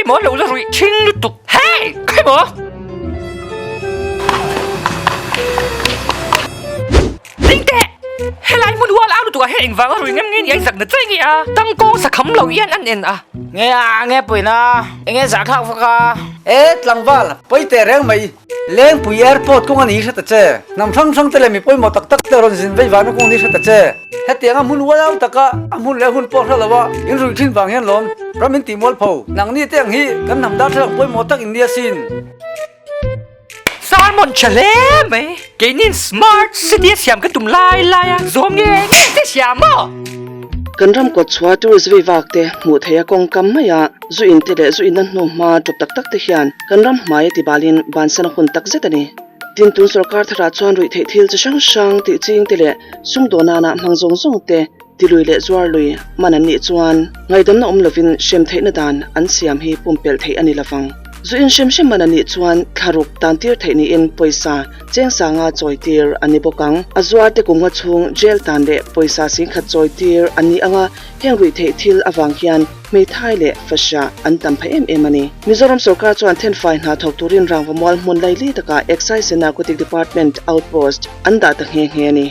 maw lo la ruih ṭhing lutuk? Hey! Khawi maw? Ding teh! Helai hmun ual au lutuk ah hian engvanga rui ngam nge ni a i zakna che nge a? Tangkawng sakham lo hian an en a. Nge a, nge puina? Enge zahthlak vak a? E tlangval, pawi teh reng mai. Lengpui airport kawng a ni hre ta che. Hnam hrang hrang te leh mi pawimawh tak tak te rawn zin vei vangna kawng a ni hre ta che. Hetianga hmun ual au taka a hmun leh hun pawh hre lo a in ruih thin vang hian lawm ram in tih mualpho. Nangni te ang hi kan hnam darthlalang pawimawh tak in nia sin. Sermon tha hle mai. Keinin smart city a siam kan tum lai lai a, zawm nge nge te siam maw? Kan ram kawt chhuah tourist vei vak te hmuh theih a kawngkam mai a, zu in te leh zu inna hnu hma tawp tak tak te hian kan ram hmai a ti balin bansan a hun tak zet a ni. Tin, tun sorkar tharah chuan ruih theih thil chi hrang hrang tih ching te leh sumdawn nana hmang zawng zawng te tilui leh zuar lui man an nih chuan ngaihdamna awm lovin hrem theihna dan an siam hi pumpelh theih a ni lovang. Zu in hrem hrem man an nih chuan thlaruk tan tir theih niin pawisa cheng sanga chawi tir a ni bawk ang. A zuar te kum nga chhung jail tan leh pawisa singkhat chawi tir a ni ang a, heng ruih theih thil avang hian hmeithai leh fasha an tam phah em em a ni. Mizoram sorkar chuan thenfai hna thawk turin rangva mual hmun laili takah Excise and Narcotic Department outpost an dah ta nghe nghe a ni.